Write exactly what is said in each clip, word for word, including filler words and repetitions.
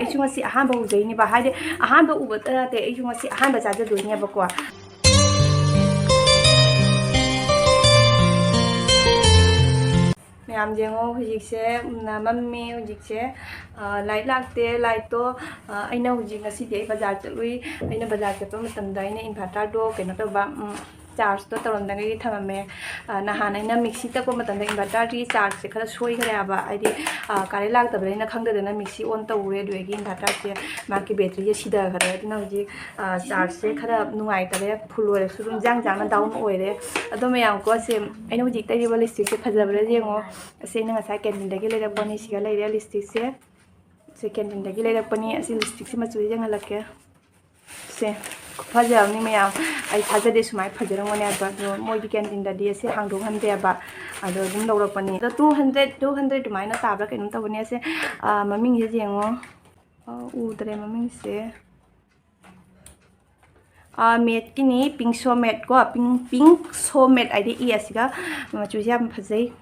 ꯑꯩꯁꯨ ꯉꯁꯤ ꯑꯍꯥꯟꯕ ꯎꯖꯩꯅꯦꯕ, ꯍꯥꯏꯗꯤ ꯑꯍꯥꯟꯕ ꯎꯕꯇ ꯅꯠꯇꯦ, ꯑꯩꯁꯨ ꯉꯁꯤ ꯑꯍꯥꯟꯕ ꯆꯥꯖꯗꯣꯏꯅꯦꯕꯀꯣ꯫ ꯃꯌꯥꯝ ꯌꯦꯡꯉꯣ, ꯍꯧꯖꯤꯛꯁꯦ ꯎꯝ, ꯃꯝꯃꯦ ꯍꯧꯖꯤꯛꯁꯦ꯫ ꯑ, ꯂꯥꯏꯠ ꯂꯥꯛꯇꯦ꯫ ꯂꯥꯏꯠꯇꯣ, ꯑ, ꯑꯩꯅ ꯍꯧꯖꯤꯛ ꯉꯁꯤꯗꯤ ꯑꯩ ꯕꯖꯥꯔ ꯆꯠꯂꯨꯏ꯫ ꯑꯩꯅ ꯕꯖꯥꯔ ꯆꯠꯄ ꯃꯇꯝꯗ ꯑꯩꯅ ꯏꯟꯚꯔꯇꯔꯗꯣ ꯀꯩꯅꯣ ꯇꯧꯕ, ꯎꯝ, ꯆꯥꯔꯖꯇꯣ ꯇꯧꯔꯝꯗꯉꯩ ꯊꯝꯃꯝꯃꯦ꯫ ꯑ, ꯅꯍꯥꯟ ꯑꯩꯅ ꯃꯤꯛꯁꯤ ꯇꯛꯄ ꯃꯇꯝꯗ ꯏꯟꯚꯔꯇꯔꯒꯤ ꯆꯥꯔꯖꯁꯦ ꯈꯔ ꯁꯣꯏꯈ꯭ꯔꯦ ꯍꯥꯏꯕ, ꯍꯥꯏꯗꯤ, ꯑ, ꯀꯔꯦꯟ ꯂꯥꯛꯇꯕꯅꯤꯅ ꯈꯪꯗꯗꯅ ꯃꯤꯛꯁꯤ ꯑꯣꯟ ꯇꯧꯔꯨꯔꯦ, ꯑꯗꯨꯗꯒꯤ ꯏꯟꯚꯔꯇꯔꯁꯦ ꯃꯥꯒꯤ ꯕꯦꯇ꯭ꯔꯤꯁꯦ ꯁꯤꯊꯈ꯭ꯔꯦ꯫ ꯑꯗꯨꯅ ꯍꯧꯖꯤꯛ, ꯑ, ꯆꯥꯔꯖꯁꯦ ꯈꯔ ꯅꯨꯡꯉꯥꯏꯇꯔꯦ, ꯐꯨꯜ ꯑꯣꯏꯔꯁꯨ ꯑꯗꯨꯝ ꯖꯥꯡ ꯖꯥꯡꯅ ꯗꯥꯎꯟ ꯑꯣꯏꯔꯦ꯫ ꯑꯗꯣ ꯃꯌꯥꯝ ꯀꯣ, ꯁꯦ ꯑꯩꯅ ꯍꯧꯖꯤꯛ ꯇꯩꯔꯤꯕ ꯂꯤꯞꯁꯇꯤꯛꯁꯦ ꯐꯖꯕ꯭ꯔꯥ ꯌꯦꯡꯉꯣ꯫ ꯑꯁꯤ ꯑꯩꯅ ꯉꯁꯥꯏ ꯀꯦꯟꯇꯤꯟꯗꯒꯤ ꯂꯩꯔꯛꯄꯅꯤ꯫ ꯁꯤꯒ ꯂꯩꯔꯦ ꯂꯤꯞꯁꯇꯤꯛꯁꯦ꯫ ꯁꯤ ꯀꯦꯟꯇꯤꯟꯗꯒꯤ ꯂꯩꯔꯛꯄꯅꯤ꯫ ꯑꯁꯤ ꯂꯤꯞꯁꯇꯤꯛꯁꯦ ꯃꯆꯨꯁꯦ ꯌꯦꯡꯍꯜꯂꯛꯀꯦ꯫ ꯁꯦ ꯐꯖꯕꯅꯤ ꯃꯌꯥꯝ, ꯑꯩ ꯊꯥꯖꯗꯦ ꯁꯨꯃꯥꯏꯅ ꯐꯖꯔꯝꯒꯅꯤ ꯍꯥꯏꯕ꯫ ꯑꯗꯣ ꯃꯣꯏꯒꯤ ꯀꯦꯟꯇꯤꯟꯗꯗꯤ ꯑꯁꯤ ꯍꯥꯡꯗꯣꯛꯍꯟꯗꯦꯕ, ꯑꯗꯣ ꯑꯗꯨꯝ ꯂꯧꯔꯛꯄꯅꯤ꯫ ꯑꯗꯣ ꯇꯨ ꯍꯟꯗ꯭ꯔꯦꯠ, ꯇꯨ ꯍꯟꯗ꯭ꯔꯦꯠ ꯑꯗꯨꯃꯥꯏꯅ ꯇꯥꯕ꯭ꯔꯥ ꯀꯩꯅꯣꯝ ꯇꯧꯕꯅꯦ꯫ ꯑꯁꯦ, ꯑ, ꯃꯃꯤꯡꯁꯦ ꯌꯦꯡꯉꯣ꯫ ꯑ, ꯎꯗ꯭ꯔꯦ ꯃꯃꯤꯡꯁꯦ꯫ ꯑ, ꯃꯦꯠꯀꯤꯅꯤ, ꯄꯤꯡ ꯁꯣ ꯃꯦꯠ ꯀꯣ, ꯄꯤꯡ, ꯄꯤꯡ ꯁꯣ ꯃꯦꯠ ꯍꯥꯏꯗꯤ ꯏ ꯑꯁꯤꯒ ꯃꯆꯨꯁꯦ ꯌꯥꯝ ꯐꯖꯩ꯫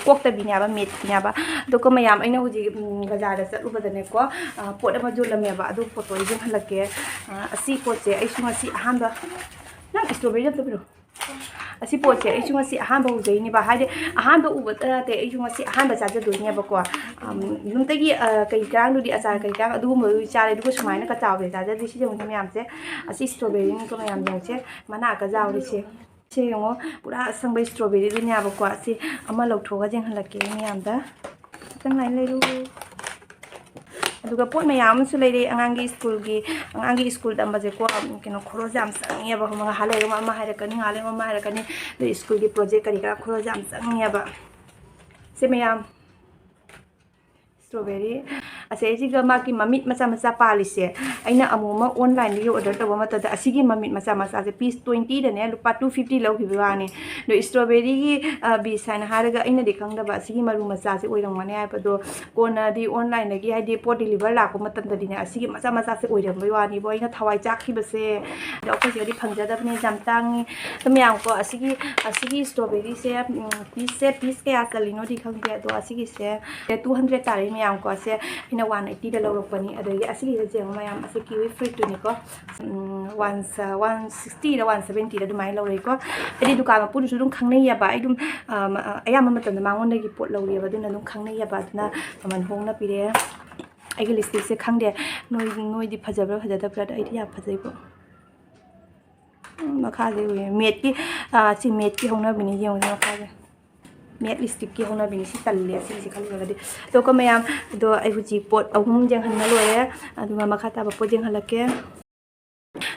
ꯀꯣꯛꯇꯕꯤꯅꯦꯕ, ꯃꯦꯠꯀꯤꯅꯦꯕ꯫ ꯑꯗꯨꯒ ꯃꯌꯥꯝ, ꯑꯩꯅ ꯍꯧꯖꯤꯛ, ꯎꯝ, ꯕꯖꯥꯔꯗ ꯆꯠꯂꯨꯕꯗꯅꯦꯀꯣ, ꯑ, ꯄꯣꯠ ꯑꯃ ꯌꯣꯜꯂꯝꯃꯦꯕ, ꯑꯗꯨ ꯄꯣꯠꯇꯣ ꯑꯩ ꯌꯦꯡꯍꯜꯂꯛꯀꯦ꯫ ꯑ, ꯑꯁꯤ ꯄꯣꯠꯁꯦ ꯑꯩꯁꯨ ꯉꯁꯤ ꯑꯍꯥꯟꯕ, ꯅꯪ strawberry ꯑꯝꯇ ꯄꯤꯔꯛꯑꯣ꯫ ꯑꯁꯤ ꯄꯣꯠꯁꯦ ꯑꯩꯁꯨ ꯉꯁꯤ ꯑꯍꯥꯟꯕ ꯎꯖꯩꯅꯦꯕ, ꯍꯥꯏꯗꯤ ꯑꯍꯥꯟꯕ ꯎꯕꯇ ꯅꯠꯇꯦ, ꯑꯩꯁꯨ ꯉꯁꯤ ꯑꯍꯥꯟꯕ ꯆꯥꯖꯗꯣꯏꯅꯦꯕꯀꯣ꯫ ꯑꯝ, ꯌꯨꯝꯗꯒꯤ, ꯑ, ꯀꯩ ꯀꯔꯥꯡꯗꯨꯗꯤ, ꯑꯆꯥꯔ ꯀꯩ ꯀꯔꯥꯡ ꯑꯗꯨꯒꯨꯝꯕꯗꯨꯗꯤ ꯆꯥꯔꯦ, ꯑꯗꯨꯒ ꯁꯨꯃꯥꯏꯅ ꯀꯆꯥꯎꯗꯤ ꯆꯥꯖꯗ꯭ꯔꯤ꯫ ꯁꯤ ꯌꯦꯡꯉꯨꯅꯦ ꯃꯌꯥꯝꯁꯦ, ꯑꯁꯤ strawberryꯅꯤꯀꯣ ꯃꯌꯥꯝ ꯌꯦꯡꯉꯨꯁꯦ, ꯃꯅꯥ ꯀꯖꯥꯎꯔꯤꯁꯦ꯫ ꯁꯦ ꯌꯦꯡꯉꯣ, ꯄꯨꯔꯥ ꯑꯁꯪꯕ strawberryꯗꯨꯅꯦꯕꯀꯣ꯫ ꯑꯁꯤ ꯑꯃ ꯂꯧꯊꯣꯛꯑꯒ ꯌꯦꯡꯍꯜꯂꯛꯀꯦ ꯃꯌꯥꯝꯗ꯫ ꯈꯤꯇꯪ ꯉꯥꯏ ꯂꯩꯔꯨ꯫ ꯑꯗꯨꯒ ꯄꯣꯠ ꯃꯌꯥꯝ ꯑꯃꯁꯨ ꯂꯩꯔꯦ ꯑꯉꯥꯡꯒꯤ ꯁ꯭ꯀꯨꯜꯒꯤ꯫ ꯑꯉꯥꯡꯒꯤ ꯁ꯭ꯀꯨꯜ ꯇꯝꯕꯁꯦꯀꯣ, ꯀꯩꯅꯣ, ꯈꯣꯔꯣꯁ ꯌꯥꯝ ꯆꯪꯉꯦꯕ, ꯈꯪꯕ꯭ꯔꯥ? ꯉꯥꯏꯍꯥꯛ ꯂꯩꯔꯒ ꯑꯃ ꯍꯥꯏꯔꯛꯀꯅꯤ, ꯉꯥꯏꯍꯥꯛ ꯂꯩꯔꯒ ꯑꯃ ꯍꯥꯏꯔꯛꯀꯅꯤ꯫ ꯑꯗꯩ ꯁ꯭ꯀꯨꯜꯒꯤ ꯄ꯭ꯔꯣꯖꯦꯛ ꯀꯔꯤ ꯀꯔꯥ ꯈꯣꯔꯣꯁ ꯌꯥꯝ ꯆꯪꯉꯦꯕ꯫ ꯁꯦ ꯃꯌꯥꯝ, strawberry꯫ ꯑꯁꯦ ꯑꯩꯁꯤꯒ ꯃꯥꯒꯤ ꯃꯃꯤꯠ ꯃꯆꯥ ꯃꯆꯥ ꯄꯥꯜꯂꯤꯁꯦ, ꯑꯩꯅ ꯑꯃꯨꯛ ꯑꯃ onlineꯗꯒꯤ order ꯇꯧꯕ ꯃꯇꯝꯗ ꯑꯁꯤꯒꯤ ꯃꯃꯤꯠ ꯃꯆꯥ ꯃꯆꯥꯁꯦ piece twentyꯗꯅꯦ ꯂꯨꯄꯥ two fifty ꯂꯧꯈꯤꯕ ꯋꯥꯅꯤ꯫ ꯑꯗꯣ strawberryꯒꯤ, ꯑ, piece ꯍꯥꯏꯅ ꯍꯥꯏꯔꯒ ꯑꯩꯅꯗꯤ ꯈꯪꯗꯕ ꯑꯁꯤꯒꯤ ꯃꯔꯨ ꯃꯆꯥꯁꯦ ꯑꯣꯏꯔꯝꯒꯅꯤ ꯍꯥꯏꯕꯗꯣ꯫ ꯀꯣꯟꯅꯗꯤ onlineꯗꯒꯤ, ꯍꯥꯏꯗꯤ, ꯄꯣꯠ deliver ꯂꯥꯛꯄ ꯃꯇꯝꯗꯗꯤꯅꯦ, ꯑꯁꯤꯒꯤ ꯃꯆꯥ ꯃꯆꯥꯁꯦ ꯑꯣꯏꯔꯝꯕꯩ ꯋꯥꯅꯤꯕꯣ꯫ ꯑꯩꯅ ꯊꯋꯥꯏ ꯆꯥꯛꯈꯤꯕꯁꯦ꯫ ꯑꯗꯣ ꯑꯩꯈꯣꯏ ꯁꯤꯗꯗꯤ ꯐꯪꯖꯗꯕꯅꯤ, ꯌꯥꯝ ꯇꯥꯡꯉꯤ꯫ ꯑꯗꯣ ꯃꯌꯥꯝꯀꯣ, ꯑꯁꯤꯒꯤ, ꯑꯁꯤꯒꯤ strawberryꯁꯦ, ꯎꯝ, pieceꯁꯦ, piece ꯀꯌꯥ ꯆꯜꯂꯤꯅꯣꯗꯤ ꯈꯪꯗꯦ, ꯑꯗꯣ ꯑꯁꯤꯒꯤꯁꯦ two hundred ꯇꯥꯔꯦ ꯃꯌꯥꯝꯀꯣ꯫ ꯑꯁꯦ ꯑꯩꯅ ꯋꯥꯟ ꯑꯩꯠꯇꯤꯗ ꯂꯧꯔꯛꯄꯅꯤ꯫ ꯑꯗꯒꯤ ꯑꯁꯤꯒꯤꯁꯦ ꯌꯦꯡꯉꯣ ꯃꯌꯥꯝ, ꯑꯁꯤ ꯀꯤꯋꯤ ꯐ꯭ꯔꯨꯏꯠꯇꯨꯅꯤꯀꯣ꯫ ꯎꯝ, ꯋꯥꯟ, ꯋꯥꯟ ꯁꯤꯛꯁꯇꯤꯔ ꯋꯥꯟ ꯁꯕꯦꯟꯇꯤꯔ ꯑꯗꯨꯃꯥꯏꯅ ꯂꯧꯔꯛꯏꯀꯣ꯫ ꯍꯥꯏꯗꯤ ꯗꯨꯀꯥꯟ ꯃꯄꯨꯗꯨꯁꯨ ꯑꯗꯨꯝ ꯈꯪꯅꯩꯌꯦꯕ꯫ ꯑꯩ ꯑꯗꯨꯝ, ꯑ, ꯃ-, ꯑ, ꯑꯌꯥꯝꯕ ꯃꯇꯝꯗ ꯃꯉꯣꯟꯗꯒꯤ ꯄꯣꯠ ꯂꯧꯔꯛꯑꯦꯕ, ꯑꯗꯨꯅ ꯑꯗꯨꯝ ꯈꯪꯅꯩꯌꯦꯕ꯫ ꯑꯗꯨꯅ ꯃꯃꯜ ꯍꯣꯡꯅ ꯄꯤꯔꯛꯑꯦ꯫ ꯑꯩꯒꯤ ꯂꯤꯞꯁꯇꯤꯛꯁꯦ ꯈꯪꯗꯦ, ꯅꯣꯏ, ꯅꯣꯏꯗꯤ ꯐꯖꯕ꯭ꯔꯥ ꯐꯖꯗꯕ꯭ꯔꯥ? ꯑꯗꯣ ꯑꯩꯗꯤ ꯌꯥꯝ ꯐꯖꯩꯕꯣ꯫ ꯎꯝ, ꯃꯈꯥꯁꯦ ꯎꯏꯌꯦ꯫ ꯃꯦꯠꯀꯤ, ꯑ, ꯁꯤ ꯃꯦꯠꯀꯤ ꯍꯧꯅꯕꯤꯅꯤ, ꯌꯦꯡꯉꯨꯁꯦ ꯃꯈꯥꯁꯦ꯫ ꯃꯦꯠ ꯂꯤꯞꯁꯇꯤꯛꯀꯤ ꯍꯧꯅꯕꯤꯅꯤ꯫ ꯁꯤ ꯇꯜꯂꯦ, ꯁꯤꯒꯤꯁꯦ ꯈꯜꯂꯨꯔꯒꯗꯤ꯫ ꯑꯗꯣ ꯑꯩꯈꯣꯏ ꯃꯌꯥꯝ, ꯑꯗꯣ ꯑꯩ ꯍꯧꯖꯤꯛ ꯄꯣꯠ ꯑꯍꯨꯝ ꯌꯦꯡꯍꯟꯕ ꯂꯣꯏꯔꯦ, ꯑꯗꯨꯒ ꯃꯈꯥ ꯇꯥꯕ ꯄꯣꯠ ꯌꯦꯡꯍꯜꯂꯛꯀꯦ꯫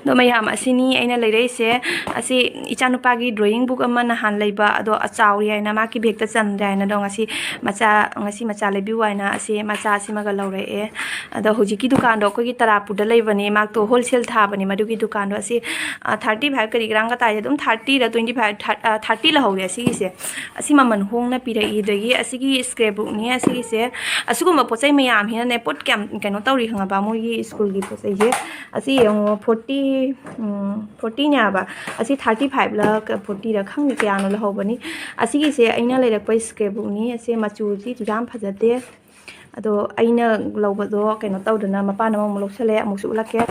ꯑꯗꯣ ꯃꯌꯥꯝ, ꯑꯁꯤꯅꯤ ꯑꯩꯅ ꯂꯩꯔꯛꯏꯁꯦ꯫ ꯑꯁꯤ ꯏꯆꯥꯅꯨꯄꯥꯒꯤ drawing book ꯑꯃ ꯅꯍꯥꯟ ꯂꯩꯕ, ꯑꯗꯣ ꯑꯆꯥꯎꯔꯤ ꯍꯥꯏꯅ, ꯃꯥꯒꯤ ꯕꯦꯒꯇ ꯆꯟꯗ꯭ꯔꯦ ꯍꯥꯏꯅ, ꯑꯗꯣ ꯉꯁꯤ ꯃꯆꯥ, ꯉꯁꯤ ꯃꯆꯥ ꯂꯩꯕꯤꯌꯨ ꯍꯥꯏꯅ ꯑꯁꯤ ꯃꯆꯥ ꯑꯁꯤꯃꯒ ꯂꯧꯔꯛꯑꯦ꯫ ꯑꯗꯣ ꯍꯧꯖꯤꯛꯀꯤ ꯗꯨꯀꯥꯟꯗꯣ ꯑꯩꯈꯣꯏꯒꯤ ꯇꯔꯥꯄꯨꯔꯗ ꯂꯩꯕꯅꯦ, ꯃꯥꯛꯇꯣ wholesale ꯊꯥꯕꯅꯦ ꯃꯗꯨꯒꯤ ꯗꯨꯀꯥꯟꯗꯣ꯫ ꯑꯁꯤ, ꯑ, thirty five ꯀꯔꯤ ꯀꯔꯥꯡꯒ ꯇꯥꯏꯁꯦ, ꯑꯗꯨꯝ thirtyꯔ twenty five, thir-, ꯑ, thirty ꯂꯧꯍꯧꯔꯦ ꯑꯁꯤꯒꯤꯁꯦ꯫ ꯑꯁꯤ ꯃꯃꯜ ꯍꯣꯡꯅ ꯄꯤꯔꯛꯏ꯫ ꯑꯗꯒꯤ ꯑꯁꯤꯒꯤ scrapbookꯅꯤ ꯑꯁꯤꯒꯤꯁꯦ꯫ ꯑꯁꯤꯒꯨꯝꯕ ꯄꯣꯠ ꯆꯩ ꯃꯌꯥꯝꯁꯤꯅꯅꯦ ꯄꯣꯠ ꯀꯌꯥꯝ ꯀꯩꯅꯣ ꯇꯧꯔꯤ ꯈꯪꯉꯕ? ꯃꯣꯏꯒꯤ ꯁ꯭ꯀꯨꯜꯒꯤ ꯄꯣꯠ ꯆꯩꯁꯦ꯫ ꯑꯁꯤ ꯌꯦꯡꯉꯣ, forty, ꯎꯝ, fortyꯅꯦ ꯍꯥꯏꯕ꯫ ꯑꯁꯤ thirty fiveꯂ ꯀ-, fortyꯔ ꯈꯪꯗꯦ ꯀꯌꯥꯅꯣ ꯂꯧꯍꯧꯕꯅꯤ꯫ ꯑꯁꯤꯒꯤꯁꯦ ꯑꯩꯅ ꯂꯩꯔꯛꯄ scrapbookꯅꯤ꯫ ꯑꯁꯤ ꯃꯆꯨꯁꯤ ꯌꯥꯝ ꯐꯖꯗꯦ꯫ ꯑꯗꯣ ꯑꯩꯅ ꯂꯧꯕꯗꯣ ꯀꯩꯅꯣ ꯇꯧꯗꯅ ꯃꯄꯥꯅ ꯑꯃꯃꯨꯛ ꯂꯧꯁꯜꯂꯦ, ꯑꯃꯨꯛꯁꯨ ꯎꯠꯂꯛꯀꯦ꯫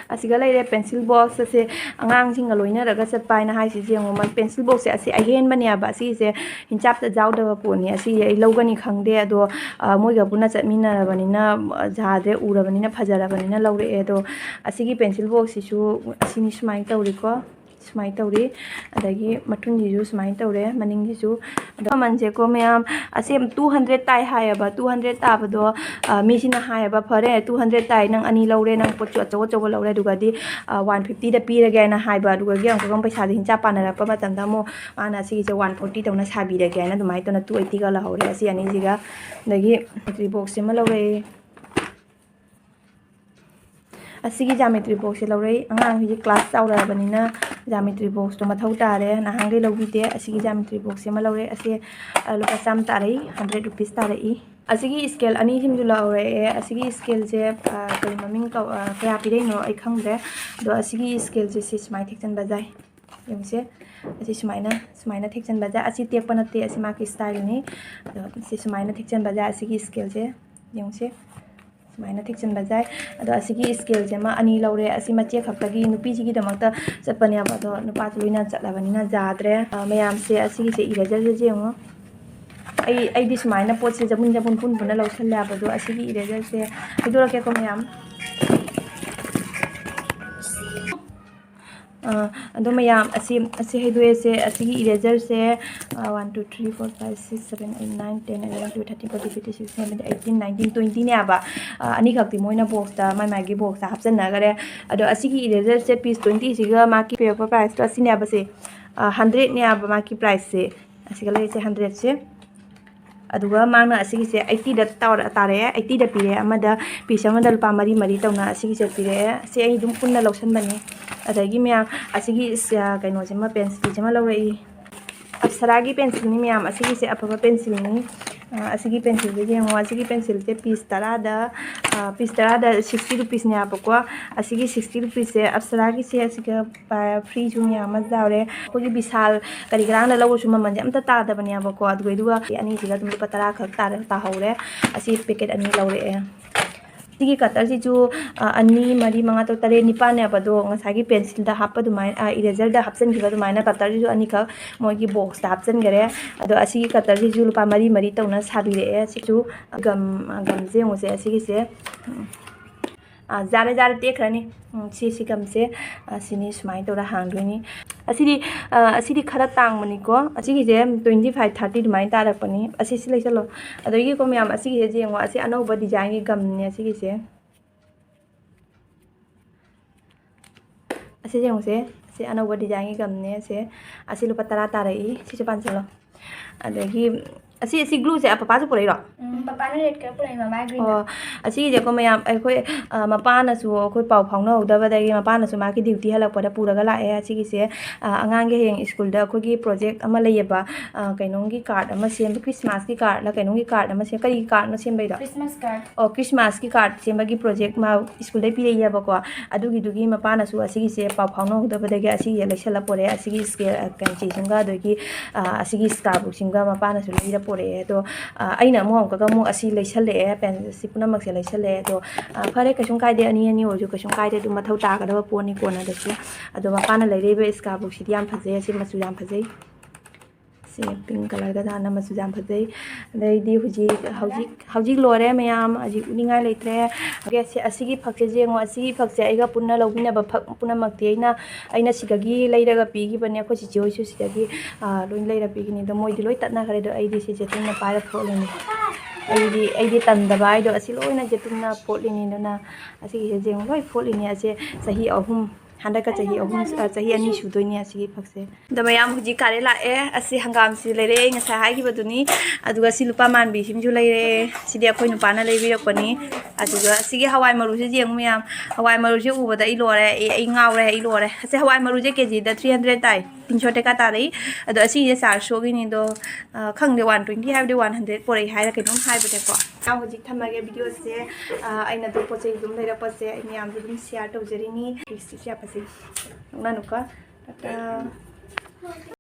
ꯑꯁꯤꯒ ꯂꯩꯔꯦ pencil box ꯑꯁꯦ, ꯑꯉꯥꯡꯁꯤꯡꯒ ꯂꯣꯏꯅꯔꯒ ꯆꯠꯄ ꯍꯥꯏꯅ ꯍꯥꯏꯁꯤꯁꯦ ꯌꯦꯡꯉꯣ, ꯃ-, pencil boxꯁꯦ ꯑꯁꯤ ꯑꯍꯦꯟꯕꯅꯦꯕ꯫ ꯑꯁꯤꯁꯦ ꯍꯤꯡꯆꯥꯞꯇ ꯌꯥꯎꯗꯕ ꯄꯣꯠꯅꯤ꯫ ꯑꯁꯤꯁꯦ ꯑꯩ ꯂꯧꯒꯅꯤ ꯈꯪꯗꯦ, ꯑꯗꯣ, ꯑ, ꯃꯣꯏꯒ ꯄꯨꯟꯅ ꯆꯠꯃꯤꯟꯅꯔꯕꯅꯤꯅ, ꯑ, ꯌꯥꯗ꯭ꯔꯦ, ꯎꯔꯕꯅꯤꯅ, ꯐꯖꯔꯕꯅꯤꯅ ꯂꯧꯔꯛꯑꯦ꯫ ꯑꯗꯣ ꯑꯁꯤꯒꯤ pencil boxꯁꯤꯁꯨ ꯑꯁꯤꯅꯤ, ꯁꯨꯃꯥꯏꯅ ꯇꯧꯔꯤꯀꯣ꯫ ꯁꯨꯃꯥꯏꯅ ꯇꯧꯔꯤ꯫ ꯑꯗꯒꯤ ꯃꯊꯨꯟꯁꯤꯁꯨ ꯁꯨꯃꯥꯏꯅ ꯇꯧꯔꯦ, ꯃꯅꯤꯡꯁꯤꯁꯨ꯫ ꯑꯗꯣ ꯃꯃꯜꯁꯦꯀꯣ ꯃꯌꯥꯝ, ꯑꯁꯦ two hundred ꯇꯥꯏ ꯍꯥꯏꯌꯦꯕ꯫ Two hundred ꯇꯥꯕꯗꯣ, ꯑ, ꯃꯤꯁꯤꯅ ꯍꯥꯏꯌꯦꯕ, "ꯐꯔꯦ, two hundred ꯇꯥꯏ, ꯅꯪ ꯑꯅꯤ ꯂꯧꯔꯦ, ꯅꯪ ꯄꯣꯠꯁꯨ ꯑꯆꯧ ꯑꯆꯧꯕ ꯂꯧꯔꯦ, ꯑꯗꯨꯒꯗꯤ, ꯑ, one fiftyꯗ ꯄꯤꯔꯒꯦ" ꯍꯥꯏꯅ ꯍꯥꯏꯕ꯫ ꯑꯗꯨꯒꯗꯤ ꯑꯃꯨꯛꯀ ꯄꯩꯁꯥꯁꯦ ꯍꯤꯡꯆꯥꯞ ꯄꯥꯟꯅꯔꯛꯄ ꯃꯇꯝꯗ ꯑꯃꯨꯛ ꯃꯥꯅ ꯑꯁꯤꯒꯤꯁꯦ one forty ꯇꯧꯅ ꯁꯥꯕꯤꯔꯒꯦ ꯍꯥꯏꯅ ꯑꯗꯨꯃꯥꯏꯅ ꯇꯧꯅ two eightyꯒ ꯂꯧꯍꯧꯔꯦ ꯑꯁꯤ ꯑꯅꯤꯁꯤꯒ꯫ ꯑꯗꯒꯤ geometry boxꯁꯤꯃ ꯂꯧꯔꯛꯑꯦ꯫ ꯑꯁꯤꯒꯤ geometry boxꯁꯦ ꯂꯧꯔꯛꯏ꯫ ꯑꯉꯥꯡꯁꯤꯒꯤ class ꯆꯥꯎꯔꯛꯑꯕꯅꯤꯅ geometry boxꯇꯣ ꯃꯊꯧ ꯇꯥꯔꯦ꯫ ꯅꯍꯥꯟꯈꯩ ꯂꯧꯕꯤꯗꯦ꯫ ꯑꯁꯤꯒꯤ geometry boxꯁꯦ ꯑꯃ ꯂꯧꯔꯦ꯫ ꯑꯁꯤ, ꯑ, ꯂꯨꯄꯥ ꯆꯥꯝꯃ ꯇꯥꯔꯛꯏ, hundred rupees ꯇꯥꯔꯛꯏ꯫ ꯑꯁꯤꯒꯤ scale ꯑꯅꯤꯁꯤꯃꯁꯨ ꯂꯧꯔꯛꯑꯦ꯫ ꯑꯁꯤꯒꯤ scaleꯁꯦ, ꯑ, ꯀꯔꯤ ꯃꯃꯤꯡ ꯀꯧ-, ꯑ, ꯀꯌꯥ ꯄꯤꯔꯛꯏꯅꯣ ꯑꯩ ꯈꯪꯗ꯭ꯔꯦ꯫ ꯑꯗꯣ ꯑꯁꯤꯒꯤ scaleꯁꯦ ꯁꯤ ꯁꯨꯃꯥꯏꯅ ꯊꯦꯛꯆꯟꯕ ꯌꯥꯏ꯫ ꯌꯦꯡꯉꯨꯁꯦ꯫ ꯑꯁꯤ ꯁꯨꯃꯥꯏꯅ, ꯁꯨꯃꯥꯏꯅ ꯊꯦꯛꯆꯟꯕ ꯌꯥꯏ꯫ ꯑꯁꯤ ꯇꯦꯛꯄ ꯅꯠꯇꯦ, ꯑꯁꯤ ꯃꯥꯒꯤ styleꯅꯤ꯫ ꯑꯗꯣ ꯁꯤ ꯁꯨꯃꯥꯏꯅ ꯊꯦꯛꯆꯟꯕ ꯌꯥꯏ꯫ ꯑꯁꯤꯒꯤ scaleꯁꯦ ꯌꯦꯡꯉꯨꯁꯦ꯫ ꯁꯨꯃꯥꯏꯅ ꯊꯦꯛꯆꯤꯟꯕ ꯌꯥꯏ꯫ ꯑꯗꯣ ꯑꯁꯤꯒꯤ ꯁ꯭ꯀꯦꯜꯁꯦ ꯑꯃ ꯑꯅꯤ ꯂꯧꯔꯦ꯫ ꯑꯁꯤ ꯃꯆꯦ ꯈꯛꯇꯒꯤ, ꯅꯨꯄꯤꯁꯤꯒꯤꯗꯃꯛꯇ ꯆꯠꯄꯅꯦꯕ, ꯑꯗꯣ ꯅꯨꯄꯥꯁꯨ ꯂꯣꯏꯅ ꯆꯠꯂꯕꯅꯤꯅ ꯌꯥꯗ꯭ꯔꯦ꯫ ꯑ, ꯃꯌꯥꯝꯁꯦ, ꯑꯁꯤꯒꯤꯁꯦ ꯏꯔꯦꯖꯔꯁꯦ ꯌꯦꯡꯉꯣ꯫ ꯑꯩ, ꯑꯩꯗꯤ ꯁꯨꯃꯥꯏꯅ ꯄꯣꯠꯁꯦ ꯖꯕꯨꯟ ꯖꯕꯨꯟ ꯄꯨꯟ ꯄꯨꯟꯅ ꯂꯧꯁꯜꯂꯦ ꯍꯥꯏꯕꯗꯣ꯫ ꯑꯁꯤꯒꯤ ꯏꯔꯦꯖꯔꯁꯦ ꯍꯥꯏꯗꯣꯔꯛꯀꯦꯀꯣ ꯃꯌꯥꯝ꯫ ꯑ, ꯑꯗꯣ ꯃꯌꯥꯝ, ꯑꯁꯤ, ꯑꯁꯤ ꯍꯥꯏꯗꯣꯛꯑꯦꯁꯦ, ꯑꯁꯤꯒꯤ ꯏꯔꯦꯖꯔꯁꯦ, ꯑ, one, two, three, four, five, six, seven, eight, nine, ten, eleven, twelve, thirteen, fourteen, fifteen, sixteen, seventeen, eighteen, nineteen, twenty ꯅꯦꯕ꯫ ꯑ, ꯑꯅꯤꯈꯛꯇꯤ ꯃꯣꯏꯅ ꯕꯣꯛꯁꯇ, ꯃꯥꯏ ꯃꯥꯒꯤ ꯕꯣꯛꯁꯇ ꯍꯥꯞꯆꯟꯅꯈꯔꯦ꯫ ꯑꯗꯣ ꯑꯁꯤꯒꯤ ꯏꯔꯦꯖꯔꯁꯦ ꯄꯤꯁ twenty ꯁꯤꯒ ꯃꯥꯒꯤ ꯄꯤꯔꯛꯄ ꯄ꯭ꯔꯥꯏꯁꯇꯣ ꯑꯁꯤꯅꯦꯕꯁꯦ, ꯑ, hundred ꯅꯦꯕ ꯃꯥꯒꯤ ꯄ꯭ꯔꯥꯏꯁꯁꯦ꯫ ꯑꯁꯤꯒ ꯂꯩꯔꯤꯁꯦ hundredꯁꯦ꯫ ꯑꯗꯨꯒ ꯃꯥꯅ ꯑꯁꯤꯒꯤꯁꯦ eightyꯗ ꯇꯧꯔ-, ꯇꯥꯔꯛꯑꯦ, eightyꯗ ꯄꯤꯔꯛꯑꯦ꯫ ꯑꯃꯗ, ꯄꯤꯁ ꯑꯃꯗ ꯂꯨꯄꯥ ꯃꯔꯤ ꯃꯔꯤ ꯇꯧꯅ ꯑꯁꯤꯒꯤꯁꯦ ꯄꯤꯔꯛꯑꯦ꯫ ꯁꯤ ꯑꯩ ꯑꯗꯨꯝ ꯄꯨꯟꯅ ꯂꯧꯁꯟꯕꯅꯤ꯫ ꯑꯗꯒꯤ ꯃꯌꯥꯝ, ꯑꯁꯤꯒꯤ ꯁ-, ꯀꯩꯅꯣꯁꯤꯃ, ꯄꯦꯟꯁꯤꯜꯁꯤꯃ ꯂꯧꯔꯛꯏ꯫ ꯑꯞꯁꯔꯥꯒꯤ ꯄꯦꯟꯁꯤꯜꯅꯤ ꯃꯌꯥꯝ, ꯑꯁꯤꯒꯤꯁꯦ ꯑꯐꯕ ꯄꯦꯟꯁꯤꯜꯅꯤ꯫ ꯑ, ꯑꯁꯤꯒꯤ ꯄꯦꯟꯁꯤꯜꯁꯦ ꯌꯦꯡꯉꯣ, ꯑꯁꯤꯒꯤ ꯄꯦꯟꯁꯤꯜꯁꯦ ꯄꯤꯁ ꯇꯔꯥꯗ, ꯑ, ꯄꯤꯁ ꯇꯔꯥꯗ sixty rupeesꯅꯦꯕꯀꯣ꯫ ꯑꯁꯤꯒꯤ sixty rupeesꯁꯦ ꯑꯞꯁꯔꯥꯒꯤꯁꯦ ꯑꯁꯤꯒ ꯄ-, freeꯁꯨ ꯃꯌꯥꯝ ꯑꯃ ꯌꯥꯎꯔꯦ꯫ ꯑꯩꯈꯣꯏꯒꯤ ꯕꯤꯁꯥꯜ ꯀꯔꯤ ꯀꯔꯥꯅ ꯂꯧꯔꯁꯨ ꯃꯃꯜꯁꯦ ꯑꯝꯇ ꯇꯥꯗꯕꯅꯦꯕꯀꯣ꯫ ꯑꯗꯨꯒ, ꯑꯗꯨꯒ ꯑꯅꯤꯁꯤꯒ ꯑꯗꯨꯝ ꯂꯨꯄꯥ ꯇꯔꯥ ꯈꯛ ꯇꯥꯔ-, ꯇꯥꯍꯧꯔꯦ꯫ ꯑꯁꯤ ꯄꯦꯀꯦꯠ ꯑꯅꯤ ꯂꯧꯔꯛꯑꯦ꯫ ꯁꯤꯒꯤ ꯀꯇꯔꯁꯤꯁꯨ, ꯑ, ꯑꯅꯤ, ꯃꯔꯤ, ꯃꯉꯥ, ꯇꯔꯨꯛ, ꯇꯔꯦꯠ, ꯅꯤꯄꯥꯟꯅꯦꯕ꯫ ꯑꯗꯣ ꯉꯁꯥꯏꯒꯤ ꯄꯦꯟꯁꯤꯜꯗ ꯍꯥꯞꯄ ꯑꯗꯨꯃꯥꯏꯅ, ꯑ, ꯏꯔꯦꯖꯔꯗ ꯍꯥꯞꯆꯤꯟꯈꯤꯕ ꯑꯗꯨꯃꯥꯏꯅ ꯀꯇꯔꯁꯤꯁꯨ ꯑꯅꯤꯈꯛ ꯃꯣꯏꯒꯤ ꯕꯣꯛꯁꯇ ꯍꯥꯞꯆꯤꯟꯈꯔꯦ꯫ ꯑꯗꯣ ꯑꯁꯤꯒꯤ ꯀꯇꯔꯁꯤꯁꯨ ꯂꯨꯄꯥ ꯃꯔꯤ ꯃꯔꯤ ꯇꯧꯅ ꯁꯥꯕꯤꯔꯛꯑꯦ꯫ ꯁꯤꯁꯨ ꯒꯝ, ꯒꯝꯁꯦ ꯌꯦꯡꯉꯨꯁꯦ, ꯑꯁꯤꯒꯤꯁꯦ꯫ ꯎꯝ꯫ ꯑꯥ, ꯌꯥꯔꯦ, ꯌꯥꯔꯦ, ꯇꯦꯛꯈ꯭ꯔꯅꯤ꯫ ꯎꯝ, ꯁꯤ, ꯁꯤ ꯒꯝꯁꯦ, ꯑꯥ, ꯁꯤꯅꯤ, ꯁꯨꯃꯥꯏꯅ ꯇꯧꯔ ꯍꯥꯡꯗꯣꯏꯅꯤ꯫ ꯑꯁꯤꯗꯤ, ꯑꯥ, ꯑꯁꯤꯗꯤ ꯈꯔ ꯇꯥꯡꯕꯅꯤꯀꯣ꯫ ꯑꯁꯤꯒꯤꯁꯦ twenty five, thirty ꯑꯗꯨꯃꯥꯏꯅ ꯇꯥꯔꯛꯄꯅꯤ꯫ ꯑꯁꯤ, ꯁꯤ ꯂꯩꯁꯜꯂꯣ꯫ ꯑꯗꯒꯤꯀꯣ ꯃꯌꯥꯝ, ꯑꯁꯤꯒꯤꯁꯦ ꯌꯦꯡꯉꯣ, ꯑꯁꯤ ꯑꯅꯧꯕ ꯗꯤꯖꯥꯏꯟꯒꯤ ꯒꯝꯅꯦ ꯑꯁꯤꯒꯤꯁꯦ꯫ ꯑꯁꯤ ꯌꯦꯡꯉꯨꯁꯦ, ꯑꯁꯤ ꯑꯅꯧꯕ ꯗꯤꯖꯥꯏꯟꯒꯤ ꯒꯝꯅꯦ ꯑꯁꯦ꯫ ꯑꯁꯤ ꯂꯨꯄꯥ ꯇꯔꯥ ꯇꯥꯔꯛꯏ, ꯁꯤꯁꯨ ꯄꯥꯟꯁꯤꯜꯂꯣ꯫ ꯑꯗꯒꯤ ꯑꯁꯤ, ꯑꯁꯤ ꯒ꯭ꯂꯨꯁꯦ ꯑꯄꯥꯄꯥꯁꯨ ꯄꯨꯔꯛꯏꯔꯣ? ꯎꯝ, ꯄꯄꯥꯅ ꯔꯦꯗ ꯀꯂꯔ ꯄꯨꯔꯛꯏꯕ, ꯃꯥ ꯒ꯭ꯔꯤꯟꯗ꯫ ꯑꯣ, ꯑꯁꯤꯒꯤꯁꯦꯀꯣ ꯃꯌꯥꯝ, ꯑꯩꯈꯣꯏ, ꯑ, ꯃꯄꯥꯅꯁꯨ, ꯑꯩꯈꯣꯏ ꯄꯥꯎ ꯐꯥꯎꯅꯍꯧꯗꯕꯗꯒꯤ ꯃꯄꯥꯅꯁꯨ ꯃꯥꯒꯤ ꯗ꯭ꯌꯨꯇꯤ ꯍꯜꯂꯛꯄꯗ ꯄꯨꯔꯒ ꯂꯥꯛꯑꯦ꯫ ꯑꯁꯤꯒꯤꯁꯦ, ꯑ, ꯑꯉꯥꯡꯒꯤ ꯍꯌꯦꯡ ꯁ꯭ꯀꯨꯜꯗ ꯑꯩꯈꯣꯏꯒꯤ ꯄ꯭ꯔꯣꯖꯦꯛ ꯑꯃ ꯂꯩꯌꯦꯕ, ꯑ, ꯀꯩꯅꯣꯝꯒꯤ ꯀꯥꯔꯠ ꯑꯃ ꯁꯦꯝꯕ, ꯈ꯭ꯔꯤꯁꯃꯥꯁꯀꯤ ꯀꯥꯔꯠꯂ ꯀꯩꯅꯣꯝꯒꯤ ꯀꯥꯔꯠ ꯑꯃ ꯁꯦꯝ-, ꯀꯔꯤꯒꯤ ꯀꯥꯔꯠꯅꯣ ꯁꯦꯝꯕꯩꯗꯣ? Christmas card. ꯑꯣ, ꯈ꯭ꯔꯤꯁꯃꯥꯁꯀꯤ ꯀꯥꯔꯠ ꯁꯦꯝꯕꯒꯤ ꯄ꯭ꯔꯣꯖꯦꯛ ꯃꯥ ꯁ꯭ꯀꯨꯜꯗꯩ ꯄꯤꯔꯛꯏꯌꯦꯕꯀꯣ꯫ ꯑꯗꯨꯒꯤꯗꯨꯒꯤ ꯃꯄꯥꯅꯁꯨ ꯑꯁꯤꯒꯤꯁꯦ ꯄꯥꯎ ꯐꯥꯎꯅꯍꯧꯗꯕꯗꯒꯤ ꯑꯁꯤꯒꯤꯁꯦ ꯂꯩꯁꯜꯂ ꯄꯣꯔꯛꯑꯦ꯫ ꯑꯁꯤꯒꯤ ꯁ꯭ꯀꯦꯜ, ꯑ, ꯀꯩꯅꯣ, ꯆꯦꯁꯤꯡꯒ ꯑꯗꯒꯤ, ꯑ, ꯑꯁꯤꯒꯤ ꯁ꯭ꯀꯥꯔꯞ ꯕꯨꯛꯁꯤꯡꯒ ꯃꯄꯥꯅꯁꯨ ꯂꯩꯔ ꯄꯣꯔꯛꯑꯦ꯫ ꯑꯗꯣ ꯑꯩꯅ ꯑꯃꯨꯛ ꯑꯃꯨꯛꯀꯒ ꯑꯃꯨꯛ ꯑꯁꯤ ꯂꯩꯁꯜꯂꯛꯑꯦ, ꯄꯦꯟ ꯁꯤ ꯄꯨꯝꯅꯃꯛꯁꯦ ꯂꯩꯁꯜꯂꯛꯑꯦ꯫ ꯑꯗꯣ ꯐꯔꯦ, ꯀꯩꯁꯨꯝ ꯀꯥꯏꯗꯦ, ꯑꯅꯤ ꯑꯅꯤ ꯑꯣꯏꯔꯁꯨ ꯀꯩꯁꯨꯝ ꯀꯥꯏꯗꯦ, ꯑꯗꯨꯝ ꯃꯊꯧ ꯇꯥꯒꯗꯕ ꯄꯣꯠꯅꯤ ꯀꯣꯟꯅꯗꯁꯨ꯫ ꯑꯗꯣ ꯃꯄꯥꯅ ꯂꯩꯔꯛꯏꯕ ꯏꯁꯀꯥꯔꯐ ꯕꯨꯛꯁꯤꯗꯤ ꯌꯥꯝ ꯐꯖꯩ, ꯑꯁꯤ ꯃꯆꯨ ꯌꯥꯝ ꯐꯖꯩ꯫ ꯁꯤ ꯄꯤꯡ ꯀꯂꯔꯒ ꯆꯥꯟꯅ ꯃꯆꯨ ꯌꯥꯝ ꯐꯖꯩ꯫ ꯑꯗꯩꯗꯤ ꯍꯧꯖꯤꯛ ꯍꯧꯖꯤꯛ ꯍꯧꯖꯤꯛ ꯂꯣꯏꯔꯦ ꯃꯌꯥꯝ, ꯍꯧꯖꯤꯛ ꯎꯠꯅꯤꯡꯉꯥꯏ ꯂꯩꯇ꯭ꯔꯦ꯫ ꯑꯣꯀꯦ, ꯁꯤ ꯑꯁꯤꯒꯤ ꯐꯛꯁꯦ ꯌꯦꯡꯉꯣ, ꯑꯁꯤꯒꯤ ꯐꯛꯁꯦ ꯑꯩꯒ ꯄꯨꯟꯅ ꯂꯧꯃꯤꯟꯅꯕ ꯐꯛ ꯄꯨꯝꯅꯃꯛꯇꯤ ꯑꯩꯅ ꯑꯩꯅ ꯁꯤꯗꯒꯤ ꯂꯩꯔꯒ ꯄꯤꯈꯤꯕꯅꯦ꯫ ꯑꯩꯈꯣꯏ ꯆꯤꯆꯦ ꯍꯣꯏꯁꯨ ꯁꯤꯗꯒꯤ ꯂꯣꯏ ꯂꯩꯔ ꯄꯤꯈꯤꯅꯤ꯫ ꯑꯗꯣ ꯃꯣꯏꯗꯤ ꯂꯣꯏ ꯇꯠꯅꯈ꯭ꯔꯦ꯫ ꯑꯗꯣ ꯑꯩꯗꯤ ꯁꯤ ꯖꯦꯇꯨꯝꯅ ꯄꯥꯏꯔ ꯐꯣꯠꯂꯤꯅꯤ꯫ ꯑꯩꯗꯤ ꯑꯩꯗꯤ ꯇꯟꯗꯕ ꯍꯥꯏꯗꯣ, ꯑꯁꯤ ꯂꯣꯏꯅ ꯖꯦꯇꯨꯝꯅ ꯐꯣꯠꯂꯤꯅꯤ꯫ ꯑꯗꯨꯅ ꯑꯁꯤꯒꯤꯁꯦ ꯌꯦꯡꯉꯨ, ꯂꯣꯏ ꯐꯣꯠꯂꯤꯅꯤ꯫ ꯑꯁꯦ ꯆꯍꯤ ꯑꯍꯨꯝ, ꯍꯟꯗꯛꯀ ꯆꯍꯤ ꯑꯍꯨꯝ, ꯆꯍꯤ ꯑꯅꯤ ꯁꯨꯗꯣꯏꯅꯤ ꯑꯁꯤꯒꯤ ꯐꯛꯁꯦ꯫ ꯑꯗꯣ ꯃꯌꯥꯝ, ꯍꯧꯖꯤꯛ ꯀꯥꯔꯦ ꯂꯥꯛꯑꯦ꯫ ꯑꯁꯤ ꯍꯪꯒꯥꯝꯁꯤ ꯂꯩꯔꯦ, ꯑꯩ ꯉꯁꯥꯏ ꯍꯥꯏꯈꯤꯕꯗꯨꯅꯤ꯫ ꯑꯗꯨꯒ ꯁꯤ ꯂꯨꯄꯥ ꯃꯥꯟꯕꯤꯁꯤꯃꯁꯨ ꯂꯩꯔꯦ꯫ ꯁꯤꯗꯤ ꯑꯩꯈꯣꯏ ꯅꯨꯄꯥꯅ ꯂꯩꯕꯤꯔꯛꯄꯅꯤ꯫ ꯑꯗꯨꯒ ꯁꯤꯒꯤ ꯍꯋꯥꯏ ꯃꯔꯨꯁꯦ ꯌꯦꯡꯉꯨ ꯃꯌꯥꯝ, ꯍꯋꯥꯏ ꯃꯔꯨꯁꯦ ꯎꯕꯗ ꯑꯩ ꯂꯣꯏꯔꯦ, ꯑꯩ ꯑꯩ ꯉꯥꯎꯔꯦ, ꯑꯩ ꯂꯣꯏꯔꯦ꯫ ꯑꯁꯤ ꯍꯋꯥꯏ ꯃꯔꯨꯁꯦ ꯀꯦ ꯖꯤꯗ three hundred ꯇꯥꯏ, ꯇꯤꯟ ꯁꯣ ꯇꯦꯀꯥ ꯇꯥꯔꯛꯏ꯫ ꯑꯗꯣ ꯑꯁꯤꯁꯦ ꯆꯥꯔ ꯁꯣꯒꯤꯅꯤ꯫ ꯑꯗꯣ ꯈꯪꯗꯦ, one twenty ꯍꯥꯏꯕꯗꯤ one hundred ꯄꯣꯔꯛꯏ ꯍꯥꯏꯔ ꯀꯩꯅꯣꯝ ꯍꯥꯏꯕꯅꯦꯀꯣ꯫ ꯌꯥꯝ ꯍꯧꯖꯤꯛ ꯊꯝꯃꯒꯦ ꯚꯤꯗꯤꯑꯣꯁꯦ꯫ ꯑꯩꯅ ꯑꯗꯨꯝ ꯄꯣꯠ ꯆꯩ ꯑꯗꯨꯝ ꯂꯩꯔꯛꯄꯁꯦ ꯑꯩ ꯃꯌꯥꯝꯁꯨ ꯑꯗꯨꯝ ꯁꯤꯌꯥꯔ ꯇꯧꯖꯔꯤꯅꯤ꯫ ꯂꯤꯞꯁꯇꯤꯛꯁꯦ ꯌꯥꯝ ꯐꯖꯩ, ꯅꯣꯛꯅꯅꯨꯀꯣ꯫ ꯇꯥꯇꯥ꯫